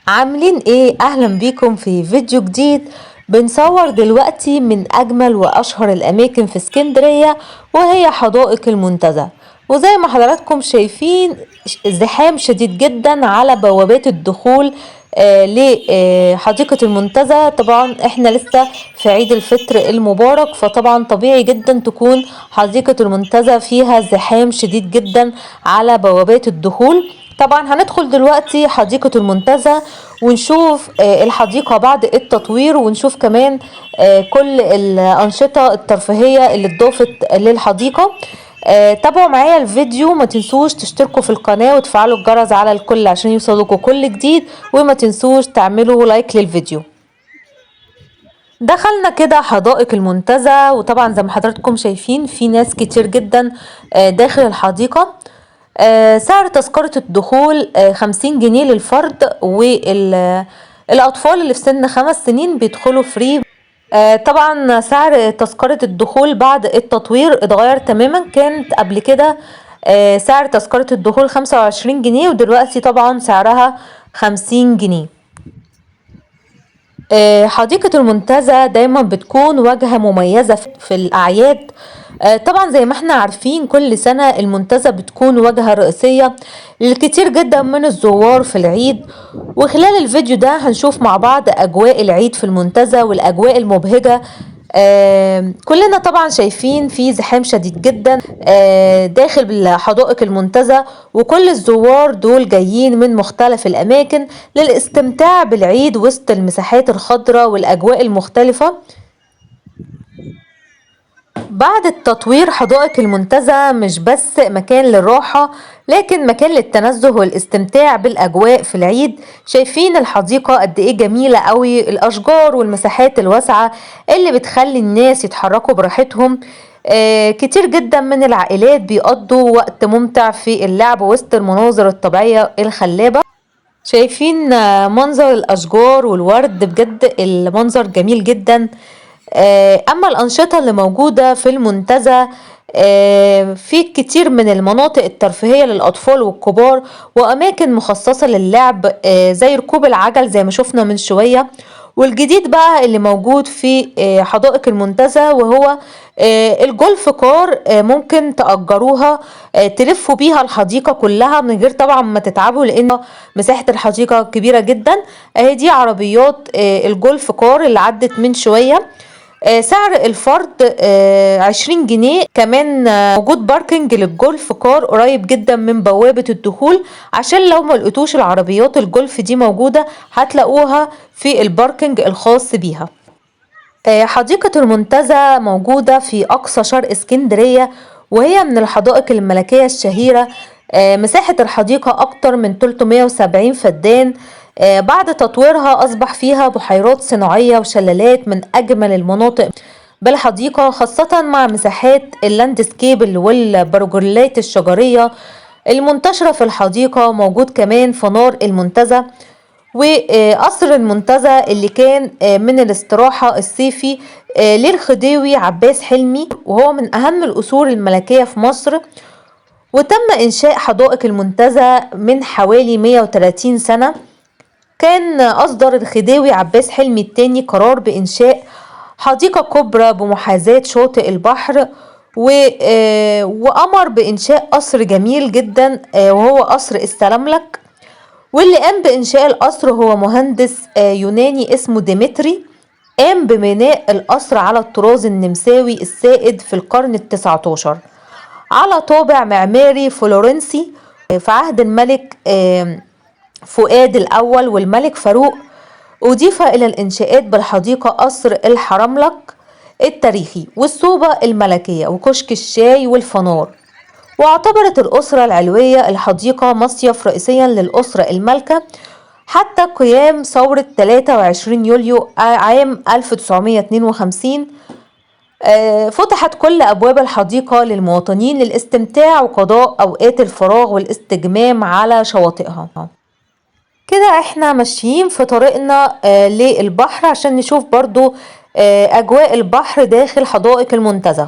عاملين ايه؟ اهلا بيكم في فيديو جديد. بنصور دلوقتي من اجمل واشهر الاماكن في اسكندرية، وهي حدائق المنتزه. وزي ما حضراتكم شايفين زحام شديد جدا على بوابات الدخول لحديقة المنتزه. طبعا احنا لسه في عيد الفطر المبارك، فطبعا طبيعي جدا تكون حديقة المنتزه فيها زحام شديد جدا على بوابات الدخول. طبعا هندخل دلوقتي حديقة المنتزه ونشوف الحديقة بعد التطوير، ونشوف كمان كل الأنشطة الترفيهية اللي اتضافت للحديقة. تابعوا معايا الفيديو، ما تنسوش تشتركوا في القناة وتفعلوا الجرس على الكل عشان يوصلكوا كل جديد، وما تنسوش تعملوا لايك للفيديو. دخلنا كده حدائق المنتزه، وطبعا زي ما حضراتكم شايفين في ناس كتير جدا داخل الحديقة. سعر تذكرة الدخول 50 جنيه للفرد، والأطفال اللي في سن 5 سنين بيدخلوا free. طبعا سعر تذكرة الدخول بعد التطوير اتغير تماما، كانت قبل كده سعر تذكرة الدخول 25 جنيه، ودلوقتي طبعا سعرها 50 جنيه. حديقة المنتزه دايما بتكون واجهة مميزة في الأعياد. طبعا زي ما احنا عارفين كل سنة المنتزه بتكون واجهة رئيسية للكثير جدا من الزوار في العيد. وخلال الفيديو ده هنشوف مع بعض أجواء العيد في المنتزه والأجواء المبهجة. كلنا طبعا شايفين في زحام شديد جدا داخل حدائق المنتزه، وكل الزوار دول جايين من مختلف الأماكن للاستمتاع بالعيد وسط المساحات الخضراء والأجواء المختلفة. بعد التطوير حدائق المنتزه مش بس مكان للراحة، لكن مكان للتنزه والاستمتاع بالأجواء في العيد. شايفين الحديقة قد ايه جميلة قوي، الأشجار والمساحات الواسعة اللي بتخلي الناس يتحركوا براحتهم. كتير جدا من العائلات بيقضوا وقت ممتع في اللعب وسط المناظر الطبيعية الخلابة. شايفين منظر الأشجار والورد، بجد المنظر جميل جدا. أما الأنشطة اللي موجودة في المنتزه، في كتير من المناطق الترفيهية للأطفال والكبار، وأماكن مخصصة للعب، زي ركوب العجل زي ما شفنا من شوية. والجديد بقى اللي موجود في حدائق المنتزه وهو الجولف كار، ممكن تأجروها، تلفوا بيها الحديقة كلها من غير طبعا ما تتعبوا، لأن مساحة الحديقة كبيرة جدا. اهي دي عربيات الجولف كار اللي عدت من شوية. سعر الفرد 20 جنيه. كمان موجود parking لل golf car قريب جدا من بوابة الدخول، عشان لو ما لقيتوش العربيات الجولف دي موجودة هتلاقوها في ال parking الخاص بيها. حديقة المنتزه موجودة في أقصى شرق اسكندرية، وهي من الحدائق الملكية الشهيرة. مساحة الحديقة أكتر من 370 فدان. بعد تطويرها أصبح فيها بحيرات صناعية وشلالات من أجمل المناطق بالحديقة، خاصة مع مساحات ال landscape والبرجولات الشجرية المنتشرة في الحديقة. موجود كمان فنار المنتزه وقصر المنتزه اللي كان من الاستراحة الصيفي للخديوي عباس حلمي، وهو من أهم القصور الملكية في مصر. وتم إنشاء حدائق المنتزه من حوالي 130 سنة. كان أصدر الخديوي عباس حلمي الثاني قرار بإنشاء حديقة كبرى بمحاذاة شاطئ البحر، وأمر بإنشاء قصر جميل جدا، وهو قصر السلاملك. واللي قام بإنشاء القصر هو مهندس يوناني اسمه ديمتري، قام ببناء القصر على الطراز النمساوي السائد في القرن ال19 على طابع معماري فلورنسي في عهد الملك فؤاد الأول والملك فاروق. أضيف إلى الإنشاءات بالحديقة قصر الحرملك التاريخي والصوبة الملكية وكشك الشاي والفنار. واعتبرت الأسرة العلوية الحديقة مصيف رئيسيا للأسرة المالكة حتى قيام ثورة 23 يوليو عام 1952. فتحت كل أبواب الحديقة للمواطنين للاستمتاع وقضاء أوقات الفراغ والاستجمام على شواطئها. كده احنا ماشيين في طريقنا للبحر عشان نشوف برضو أجواء البحر داخل حدائق المنتزه.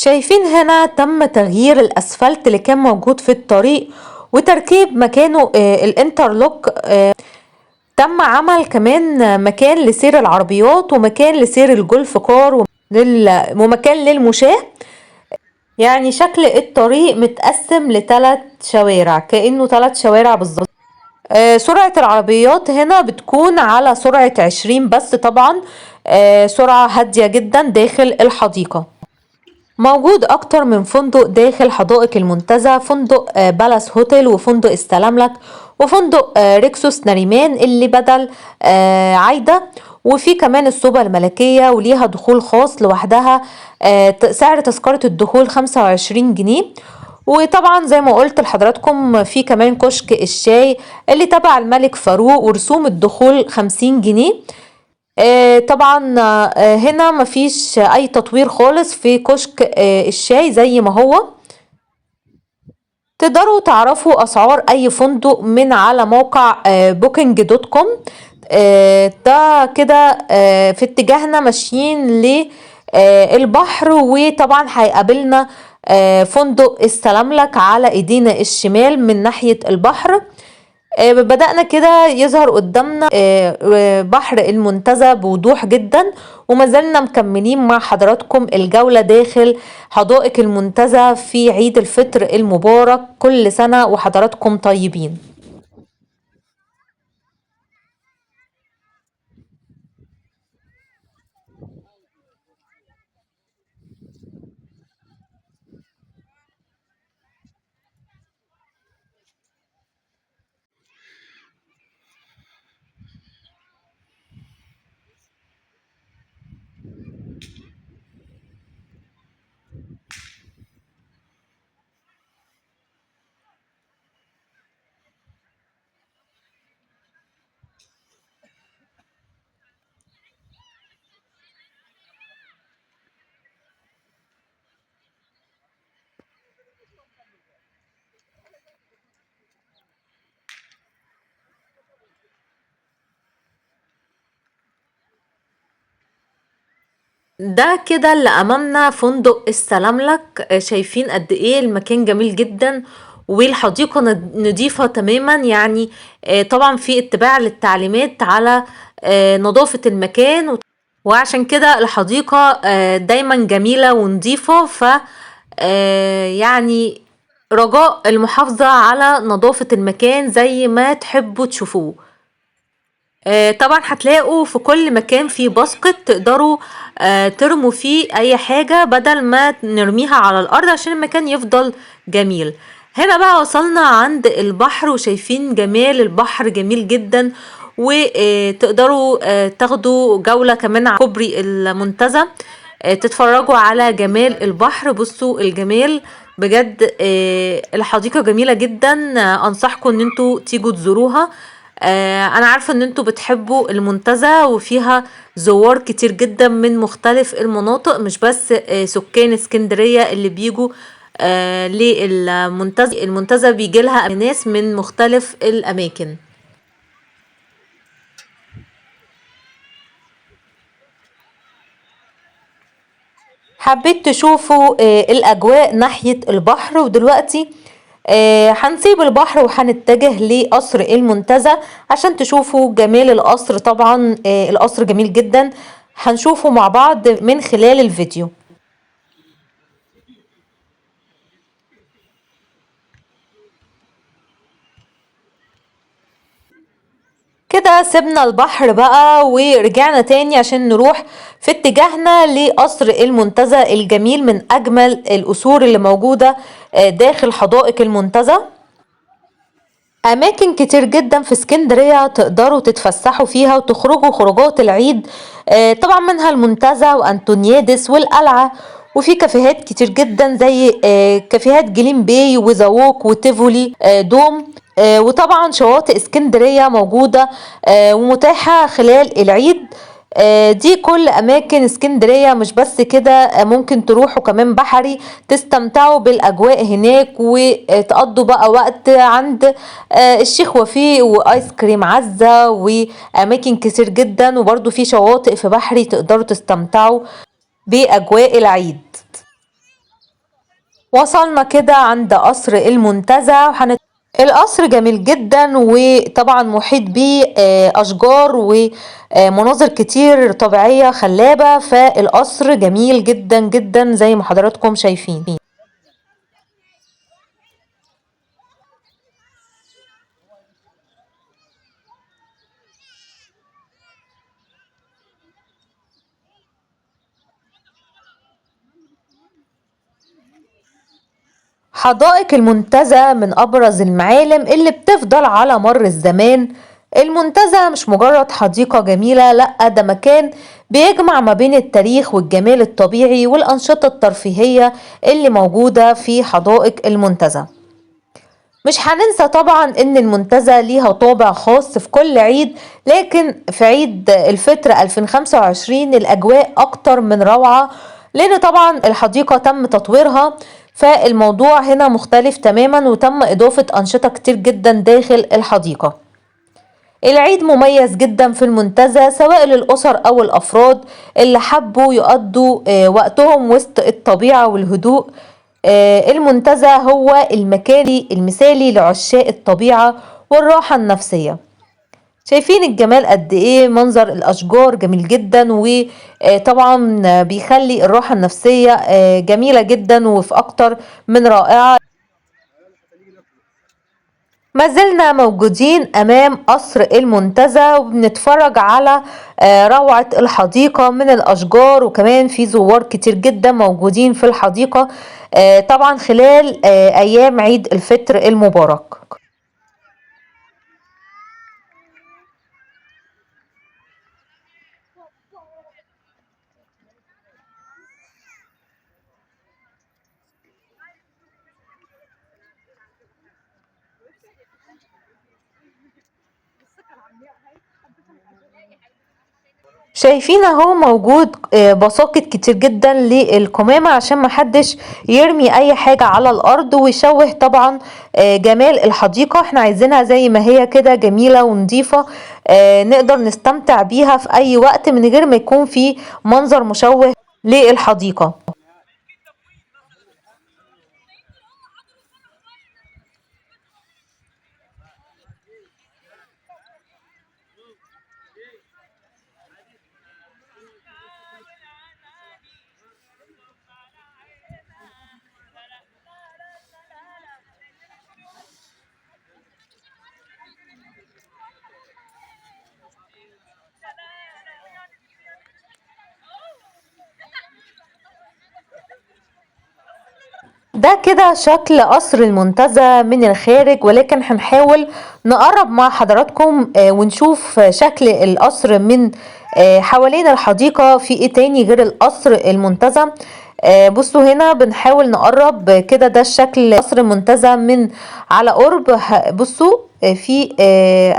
شايفين هنا تم تغيير الأسفلت اللي كان موجود في الطريق وتركيب مكانه الانترلوك. تم عمل كمان مكان لسير العربيات ومكان لسير الجولف كار ومكان للمشاة. يعني شكل الطريق متقسم لثلاث شوارع، كأنه 3 شوارع بالظبط. سرعة العربيات هنا بتكون على سرعة 20 بس، طبعا، سرعة هادية جدا داخل الحديقة. موجود أكتر من فندق داخل حدائق المنتزه، فندق بالاس هوتيل، وفندق السلاملك، وفندق ريكسوس ناريمان اللي بدل عايدة، وفي كمان الصوبة الملكية وليها دخول خاص لوحدها. سعر تذكرة الدخول 25 جنيه. وطبعا زي ما قلت لحضراتكم في كمان كشك الشاي اللي تبع الملك فاروق، ورسوم الدخول 50 جنيه. طبعا هنا مفيش اي تطوير خالص في كشك الشاي زي ما هو. تقدروا تعرفوا اسعار اي فندق من على موقع Booking.com. ده كده في اتجاهنا ماشيين للبحر، وطبعا هيقابلنا فندق السلاملك على ايدينا الشمال من ناحية البحر. بدأنا كده يظهر قدامنا بحر المنتزه بوضوح جدا، وما زلنا مكملين مع حضراتكم الجولة داخل حدائق المنتزه في عيد الفطر المبارك. كل سنة وحضراتكم طيبين. ده كده اللي امامنا فندق السلاملك. شايفين قد ايه المكان جميل جدا، والحديقة نظيفة تماما. طبعا في اتباع للتعليمات على نظافة المكان، وعشان كده الحديقة دايما جميلة ونظيفة. رجاء المحافظة على نظافة المكان زي ما تحبوا تشوفوه. طبعا هتلاقوا في كل مكان في باسكت تقدروا ترموا فيه اي حاجة بدل ما نرميها على الارض عشان المكان يفضل جميل. هنا بقى وصلنا عند البحر، وشايفين جمال البحر جميل جدا، وتقدروا تاخدوا جولة كمان على كوبري المنتزه، تتفرجوا على جمال البحر. بصوا الجمال بجد، الحديقة جميلة جدا، انصحكم ان انتوا تيجوا تزوروها. انا عارفة ان انتوا بتحبوا المنتزه وفيها زوار كتير جدا من مختلف المناطق، مش بس سكان اسكندرية اللي بيجوا للمنتزه. المنتزه بيجي لها ناس من مختلف الاماكن. حبيت تشوفوا الاجواء ناحية البحر. ودلوقتي هنسيب البحر وهنتجه لقصر المنتزه عشان تشوفوا جمال القصر. طبعا القصر جميل جدا، هنشوفه مع بعض من خلال الفيديو. كده سيبنا البحر بقى ورجعنا تاني عشان نروح في اتجاهنا لقصر المنتزه الجميل، من اجمل القصور اللي موجودة داخل حدائق المنتزه. اماكن كتير جدا في اسكندرية تقدروا تتفسحوا فيها وتخرجوا خروجات العيد، طبعا منها المنتزه وانطونيادس والقلعة، وفي كافيهات كتير جدا زي كافيهات جليم باي وزووك وتيفولي دوم، وطبعا شواطئ اسكندرية موجودة ومتاحة خلال العيد. دي كل اماكن اسكندرية. مش بس كده، ممكن تروحوا كمان بحري تستمتعوا بالاجواء هناك وتقضوا بقى وقت عند الشيخ وفيق وايس كريم عزة واماكن كتير جدا، وبرضو في شواطئ في بحري تقدروا تستمتعوا باجواء العيد. وصلنا كده عند قصر المنتزه. القصر جميل جدا، وطبعا محيط بيه اشجار ومناظر كتير طبيعية خلابة، فالقصر جميل جدا جدا زي ما حضراتكم شايفين. حدائق المنتزه من أبرز المعالم اللي بتفضل على مر الزمان. المنتزه مش مجرد حديقة جميلة، لأ ده مكان بيجمع ما بين التاريخ والجمال الطبيعي والأنشطة الترفيهية اللي موجودة في حدائق المنتزه. مش هننسى طبعا ان المنتزه ليها طابع خاص في كل عيد، لكن في عيد الفطر 2025 الأجواء أكتر من روعة، لأن طبعا الحديقة تم تطويرها، فالموضوع هنا مختلف تماما، وتم إضافة أنشطة كتير جدا داخل الحديقة. العيد مميز جدا في المنتزه، سواء للأسر أو الأفراد اللي حبوا يقضوا وقتهم وسط الطبيعة والهدوء. المنتزه هو المكان المثالي لعشاق الطبيعة والراحة النفسية. شايفين الجمال قد ايه، منظر الاشجار جميل جدا، وطبعا بيخلي الراحة النفسية جميلة جدا وفي اكتر من رائعة. ما زلنا موجودين امام قصر المنتزه وبنتفرج على روعة الحديقة من الاشجار، وكمان في زوار كتير جدا موجودين في الحديقة، طبعا خلال ايام عيد الفطر المبارك. شايفين اهو موجود بساقط كتير جدا للقمامة عشان ما حدش يرمي اي حاجة على الارض ويشوه طبعا جمال الحديقة. احنا عايزينها زي ما هي كده جميلة ونظيفة، نقدر نستمتع بيها في اي وقت من غير ما يكون في منظر مشوه للحديقة. ده كده شكل قصر المنتزه من الخارج، ولكن هنحاول نقرب مع حضراتكم ونشوف شكل القصر من حوالين الحديقة في ايه تاني غير القصر المنتزه. بصوا هنا بنحاول نقرب كده، ده الشكل قصر المنتزه من على قرب. بصوا في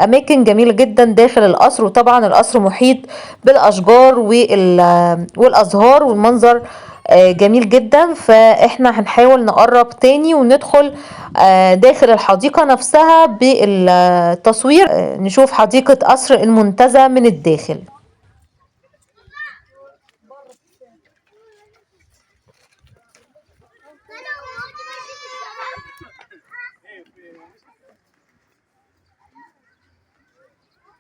اماكن جميلة جدا داخل القصر، وطبعا القصر محيط بالاشجار والازهار والمنظر جميل جدا. فاحنا هنحاول نقرب تاني وندخل داخل الحديقة نفسها بالتصوير، نشوف حديقة قصر المنتزه من الداخل.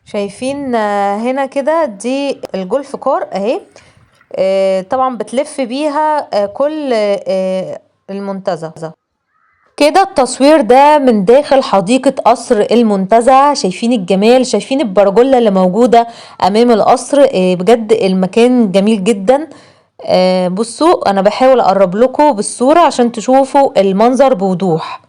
شايفين هنا كده دي الجولف كار اهي، طبعا بتلف بيها كل المنتزه. كده التصوير ده من داخل حديقة قصر المنتزه. شايفين الجمال، شايفين البرجولة اللي موجودة امام القصر، بجد المكان جميل جدا. بصوا انا بحاول اقرب لكم بالصورة عشان تشوفوا المنظر بوضوح.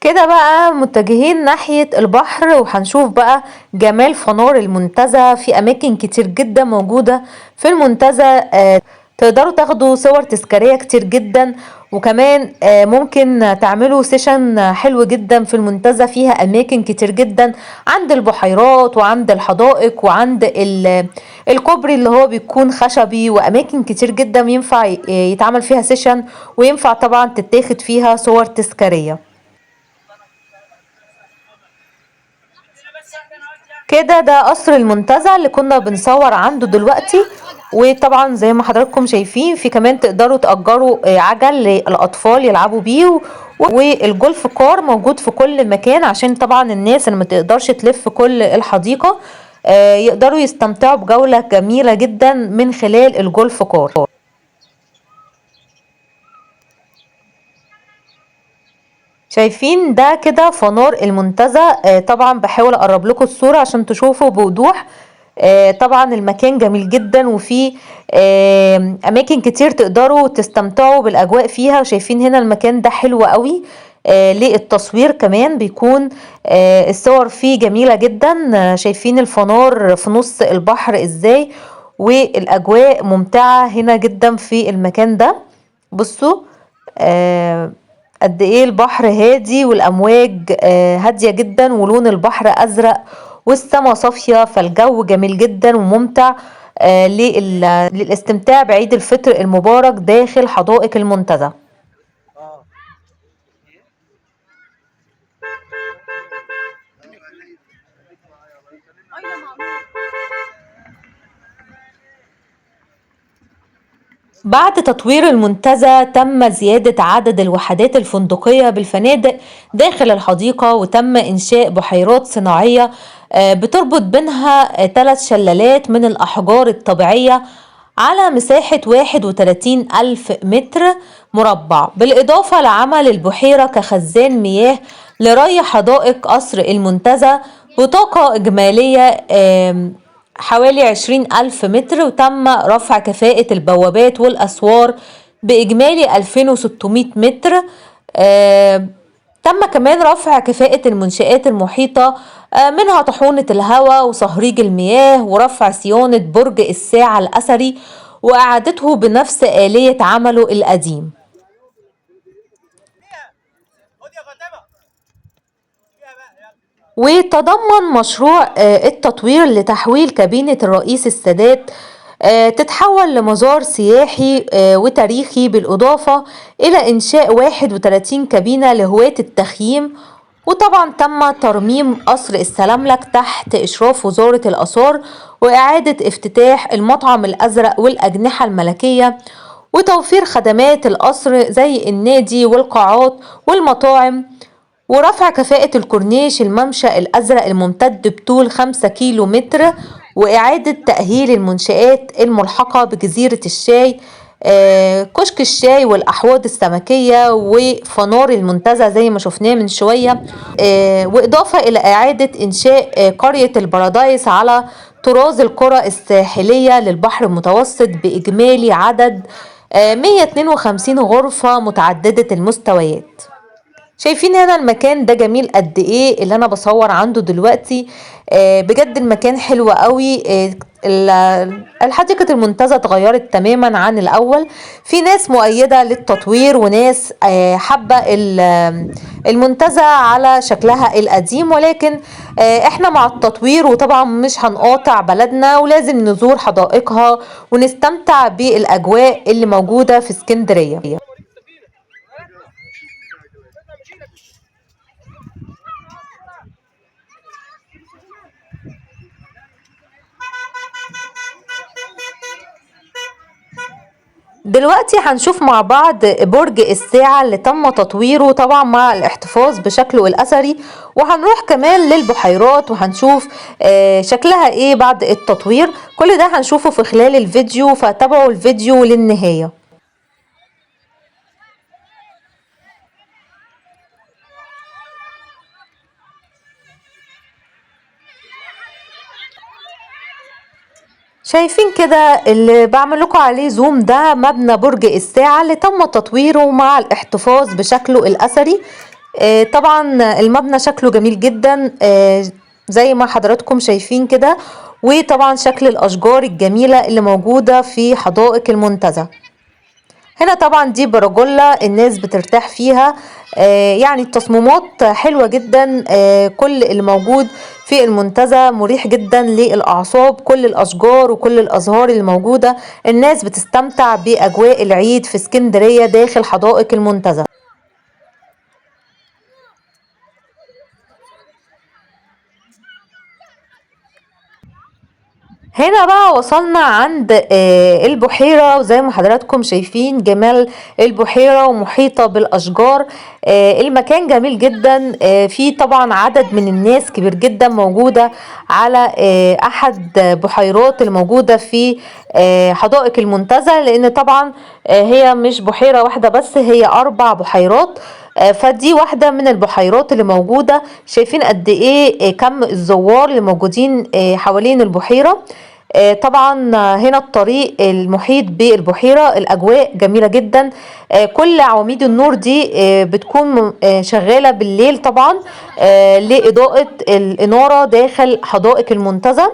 كده بقى متجهين ناحية البحر، وهنشوف بقى جمال فنار المنتزه. في اماكن كتير جدا موجودة في المنتزه، تقدروا تاخدوا صور تذكارية كتير جدا، وكمان ممكن تعملوا session حلو جدا في المنتزه. فيها اماكن كتير جدا عند البحيرات وعند الحدائق وعند الكوبري اللي هو بيكون خشبي، واماكن كتير جدا ينفع يتعمل فيها session، وينفع طبعا تتاخد فيها صور تذكارية. كده ده قصر المنتزه اللي كنا بنصور عنده دلوقتي. وطبعا زي ما حضراتكم شايفين في كمان تقدروا تأجروا عجل للأطفال يلعبوا بيه، وال golf car موجود في كل مكان عشان طبعا الناس اللي ما تقدرش تلف كل الحديقة يقدروا يستمتعوا بجولة جميلة جدا من خلال ال golf car. شايفين ده كده فنار المنتزه، طبعا بحاول اقرب لكم الصورة عشان تشوفوا بوضوح. طبعا المكان جميل جدا، وفيه اماكن كتير تقدروا تستمتعوا بالاجواء فيها. وشايفين هنا المكان ده حلو قوي، للتصوير كمان بيكون الصور فيه جميلة جدا. شايفين الفنار في نص البحر ازاي، والاجواء ممتعة هنا جدا في المكان ده. بصوا قد ايه البحر هادي والامواج هادية جدا، ولون البحر ازرق والسما صافية، فالجو جميل جدا وممتع للاستمتاع بعيد الفطر المبارك داخل حدائق المنتزه. بعد تطوير المنتزه تم زيادة عدد الوحدات الفندقية بالفنادق داخل الحديقة، وتم إنشاء بحيرات صناعية بتربط بينها 3 شلالات من الأحجار الطبيعية على مساحة 31,000 متر مربع، بالإضافة لعمل البحيرة كخزان مياه لري حدائق قصر المنتزه بطاقة إجمالية حوالي 20,000 متر. وتم رفع كفاءة البوابات والأسوار بإجمالي 2600 متر. تم كمان رفع كفاءة المنشآت المحيطة، منها طاحونة الهواء وصهريج المياه، ورفع صيانة برج الساعة الأثري وإعادته بنفس آلية عمله القديم. وتضمن مشروع التطوير لتحويل كابينة الرئيس السادات تتحول لمزار سياحي وتاريخي، بالإضافة إلى إنشاء 31 كابينة لهواة التخييم. وطبعا تم ترميم قصر السلاملك تحت إشراف وزارة الآثار، وإعادة افتتاح المطعم الأزرق والأجنحة الملكية، وتوفير خدمات القصر زي النادي والقاعات والمطاعم، ورفع كفاءة الكورنيش الممشى الأزرق الممتد بطول 5 كيلو متر، وإعادة تأهيل المنشآت الملحقة بجزيرة الشاي، كشك الشاي والأحواض السمكية وفنار المنتزه زي ما شفناه من شوية، وإضافة إلى إعادة إنشاء قرية البارادايس على طراز القرى الساحلية للبحر المتوسط بإجمالي عدد 152 غرفة متعددة المستويات. شايفين هنا المكان ده جميل قد ايه اللي انا بصور عنده دلوقتي، بجد المكان حلو قوي. الحديقة المنتزه اتغيرت تماما عن الاول، في ناس مؤيدة للتطوير وناس حابة المنتزه على شكلها القديم، ولكن احنا مع التطوير، وطبعا مش هنقاطع بلدنا ولازم نزور حدائقها ونستمتع بالاجواء اللي موجودة في اسكندرية. دلوقتي هنشوف مع بعض برج الساعة اللي تم تطويره طبعا مع الاحتفاظ بشكله الأثري، وهنروح كمان للبحيرات وهنشوف شكلها ايه بعد التطوير. كل ده هنشوفه في خلال الفيديو، فتابعوا الفيديو للنهاية. شايفين كده اللي بعمل لكم عليه زوم ده مبنى برج الساعة اللي تم تطويره مع الاحتفاظ بشكله الأثري. طبعا المبنى شكله جميل جدا، زي ما حضراتكم شايفين كده، وطبعا شكل الأشجار الجميلة اللي موجودة في حدائق المنتزه. هنا طبعا دي برجولة الناس بترتاح فيها، التصميمات حلوة جدا، كل اللي موجود في المنتزه مريح جدا للأعصاب، كل الأشجار وكل الأزهار اللي موجودة، الناس بتستمتع بأجواء العيد في اسكندرية داخل حدائق المنتزه. هنا بقى وصلنا عند البحيرة، وزي ما حضراتكم شايفين جمال البحيرة ومحيطة بالأشجار. المكان جميل جدا. في طبعا عدد من الناس كبير جدا موجودة على أحد بحيرات الموجودة في حدائق المنتزه، لأن طبعا هي مش بحيرة واحدة بس، هي 4 بحيرات. فدي واحدة من البحيرات اللي موجودة. شايفين قد ايه كم الزوار اللي موجودين حوالين البحيرة. طبعا هنا الطريق المحيط بالبحيرة، الأجواء جميلة جدا. كل عواميد النور دي بتكون شغالة بالليل طبعا لإضاءة الإنارة داخل حدائق المنتزه.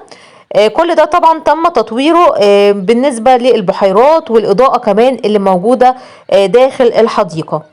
كل ده طبعا تم تطويره بالنسبة للبحيرات والإضاءة كمان اللي موجودة داخل الحديقة.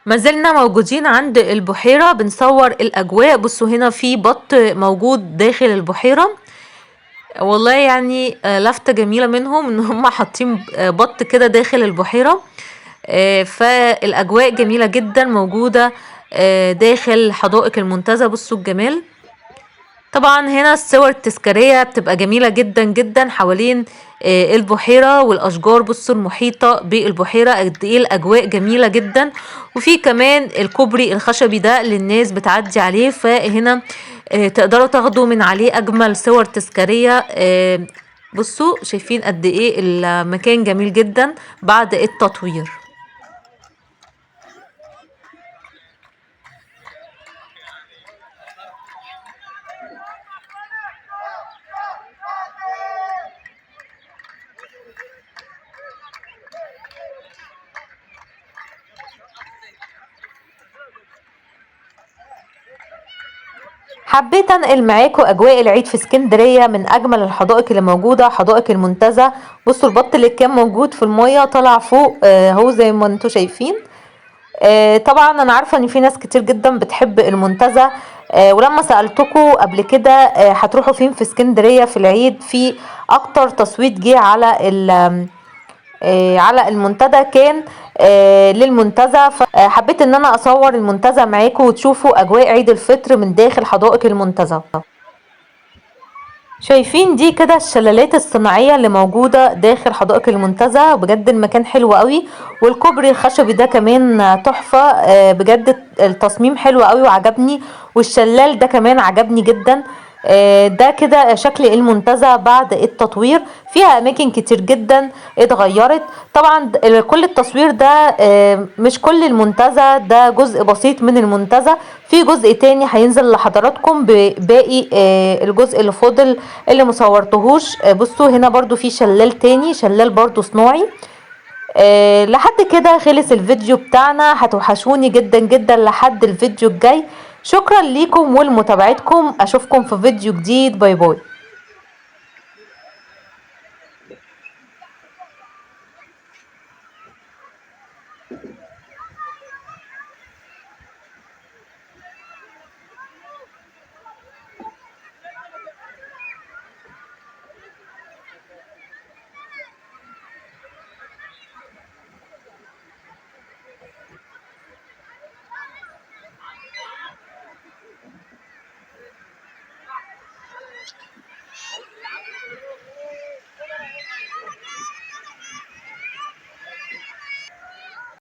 ما زلنا موجودين عند البحيرة بنصور الأجواء. بصوا هنا في بط موجود داخل البحيرة. والله لفتة جميلة منهم إن هم حاطين بط كده داخل البحيرة. فالأجواء جميلة جدا موجودة داخل حدائق المنتزه. بصوا الجمال. طبعا هنا الصور التذكارية بتبقى جميلة جدا جدا حوالين البحيرة والأشجار. بصوا المحيطة بالبحيرة قد ايه الأجواء جميلة جدا. وفي كمان الكوبري الخشبي ده اللي الناس بتعدي عليه، فهنا تقدروا تاخدوا من عليه أجمل صور تذكارية. بصوا شايفين قد ايه المكان جميل جدا بعد التطوير. حبيت انقل معاكم اجواء العيد في اسكندريه من اجمل الحدائق اللي موجوده، حدائق المنتزه. بصوا البط اللي كان موجود في الميه طلع فوق اهو زي ما انتم شايفين. طبعا انا عارفه ان في ناس كتير جدا بتحب المنتزه، ولما سالتكم قبل كده هتروحوا فين في اسكندريه في العيد، في اكتر تصويت جه على المنتدى كان للمنتزه. فحبيت ان انا اصور المنتزه معاكم وتشوفوا اجواء عيد الفطر من داخل حدائق المنتزه. شايفين دي كده الشلالات الصناعية اللي موجودة داخل حدائق المنتزه. بجد المكان حلو قوي، والكوبري الخشبي ده كمان تحفة. بجد التصميم حلو قوي وعجبني، والشلال ده كمان عجبني جدا. ده كده شكل المنتزه بعد التطوير، فيها اماكن كتير جدا اتغيرت. طبعا كل التصوير ده مش كل المنتزه، ده جزء بسيط من المنتزه، في جزء تاني هينزل لحضراتكم بباقي الجزء اللي فاضل اللي مصورتهوش. بصوا هنا برضو في شلال تاني، شلال برضو صناعي. لحد كده خلص الفيديو بتاعنا. هتوحشوني جدا جدا لحد الفيديو الجاي. شكرا ليكم ولمتابعتكم، اشوفكم في فيديو جديد. bye bye.